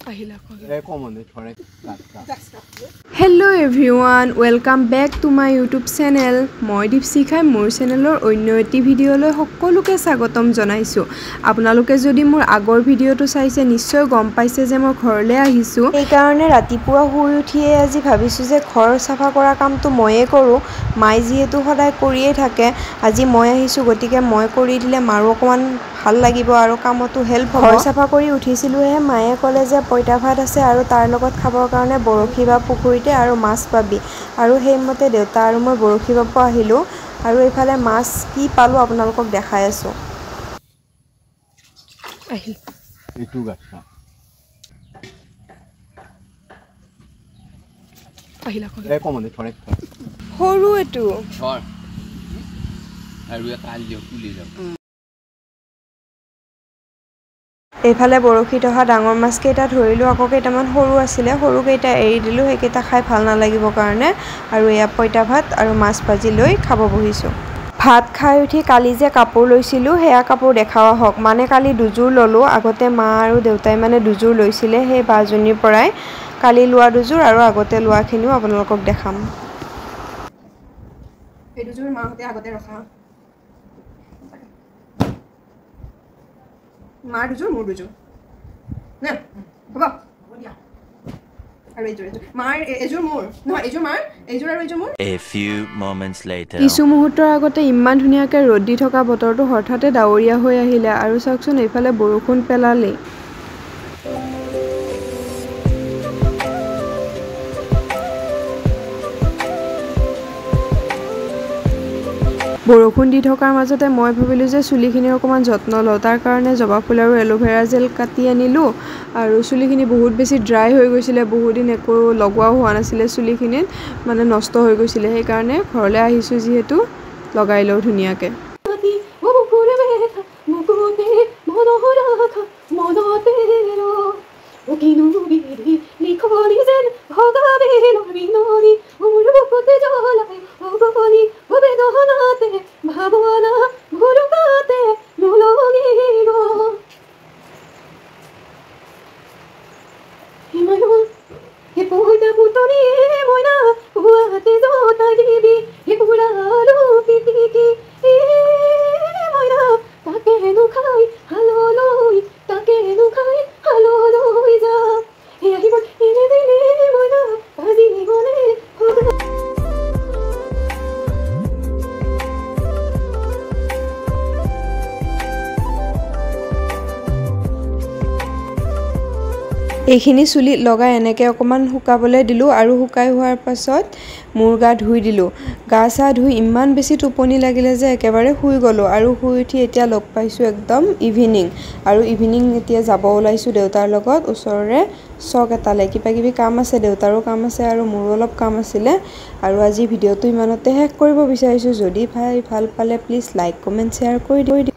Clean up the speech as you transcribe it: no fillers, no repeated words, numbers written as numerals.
Hello everyone, welcome back to my YouTube channel. মই দীপশিখাই মোৰ চেনেলৰ অন্য এটি ভিডিঅ'লৈ সকলোকে স্বাগতম জনাইছোঁ। আপোনালোকে যদি মোৰ আগৰ ভিডিঅ'টো চাইছে নিশ্চয় গম পাইছে যে মই ঘৰলৈ আহিছোঁ। সেইকাৰণে ৰাতিপুৱা শুই উঠিয়ে আজি ভাবিছোঁ যে ঘৰ চাফা কৰা কামটো ময়ে কৰোঁ। মায়ে যিহেতু সদায় কৰিয়ে থাকে, আজি মই আহিছোঁ গতিকে মই কৰি দিলে মাৰো অকণমান ভাল লাগিব আৰু কামতো হেল্প হ'ব। ঘৰ চাফা কৰি উঠিছিলোঁহে, মায়ে ক'লে যে পঁইতা ভাত আছে আৰু তাৰ লগত খাবৰ কাৰণে বৰশী বা পুখুৰীতে আৰু মাছ পাবি। আৰু সেইমতে দেউতা আৰু মই বৰশী বাব আহিলোঁ আৰু এইফালে মাছ কি পালোঁ আপোনালোকক দেখাই আছোঁ। সৰু এইটো এইফালে বৰশীত অহা ডাঙৰ মাছকেইটা ধৰিলোঁ, আকৌ কেইটামান সৰু আছিলে, সৰুকেইটা এৰি দিলোঁ, সেইকেইটা খাই ভাল নালাগিব কাৰণে। আৰু এয়া পঁইতা ভাত আৰু মাছ ভাজি লৈ খাব বহিছোঁ। ভাত খাই উঠি কালি যে কাপোৰ লৈছিলোঁ সেয়া কাপোৰ দেখাওঁ আহক। মানে কালি দুযোৰ ল'লোঁ, আগতে মা আৰু দেউতাই মানে দুযোৰ লৈছিলে সেই বাজনীৰ পৰাই। কালি লোৱা দুযোৰ আৰু আগতে লোৱাখিনিও আপোনালোকক দেখাম। এই দুযোৰ মাহঁতে আগতে ৰখা, মাৰ দুযোৰ মোৰ দুযোৰ নে হ'ব। আৰু এইযোৰ এইযোৰ মাৰ, এযোৰ মোৰ, নহয় এইযোৰ মাৰ, এইযোৰ আৰু এইযোৰ মোৰ। A few moments later. কিছু মুহূৰ্তৰ আগতে ইমান ধুনীয়াকৈ ৰ'দ দি থকা বতৰটো হঠাতে ডাৱৰীয়া হৈ আহিলে আৰু চাওকচোন এইফালে বৰষুণ পেলালেই। বৰষুণ দি থকাৰ মাজতে মই ভাবিলোঁ যে চুলিখিনিৰ অকণমান যত্ন লওঁ, তাৰ কাৰণে জবা ফুল আৰু এল'ভেৰা জেল কাটি আনিলোঁ। আৰু চুলিখিনি বহুত বেছি ড্ৰাই হৈ গৈছিলে, বহুদিন একো লগোৱাও হোৱা নাছিলে, চুলিখিনিত মানে নষ্ট হৈ গৈছিলে, সেইকাৰণে ঘৰলৈ আহিছোঁ যিহেতু লগাই লওঁ ধুনীয়াকৈ। এইখিনি চুলিত লগাই এনেকৈ অকণমান শুকাবলৈ দিলোঁ আৰু শুকাই হোৱাৰ পাছত মোৰ গা ধুই দিলোঁ। গা চা ধুই ইমান বেছি টোপনি লাগিলে যে একেবাৰে শুই গ'লোঁ। আৰু শুই উঠি এতিয়া লগ পাইছোঁ একদম ইভিনিং। আৰু ইভিনিং এতিয়া যাব ওলাইছোঁ দেউতাৰ লগত ওচৰৰে চক এটালৈ, কিবা কিবি কাম আছে, দেউতাৰো কাম আছে আৰু মোৰো অলপ কাম আছিলে। আৰু আজি ভিডিঅ'টো ইমানতে শেষ কৰিব বিচাৰিছোঁ। যদি ভাই ভাল পালে প্লিজ লাইক কমেণ্ট শ্বেয়াৰ কৰি দিওঁ।